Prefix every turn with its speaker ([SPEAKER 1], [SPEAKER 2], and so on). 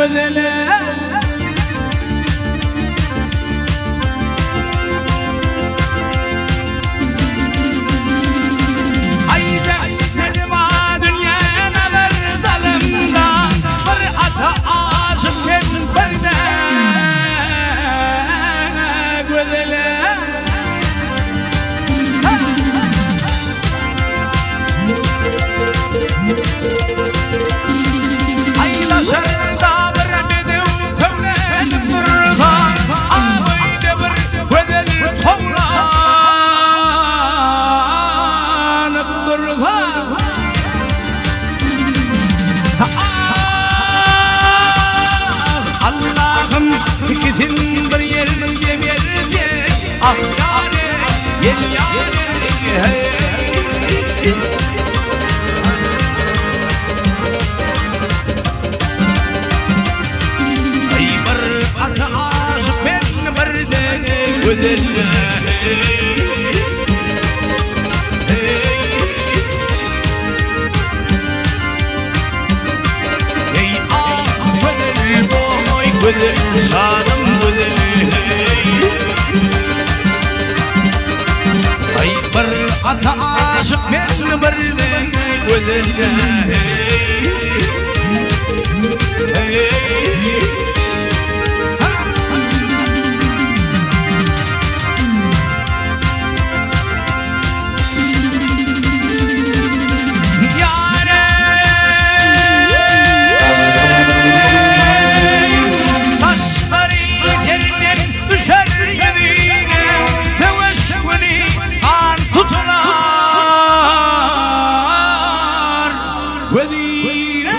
[SPEAKER 1] gözele. Aý dertlerime dünýä nazar salymda, Bir ata aşyk men birde gözele. Aý daşarda bir bedew köwlenip dursa, Abaýda bir gözel towlanyp dursa. Ah, Allahym ikisin bir ýerde berse, Ah ýar-eý, gel ýar-eý, heý. Aý bir ata aşyk men birde gözel Ey ah gözel boy gözel şanım gözel Aý bir ata aşyk men birde gözel Saçlary terden düşer ýüzüne, Söweş güni gan tutular gözüne.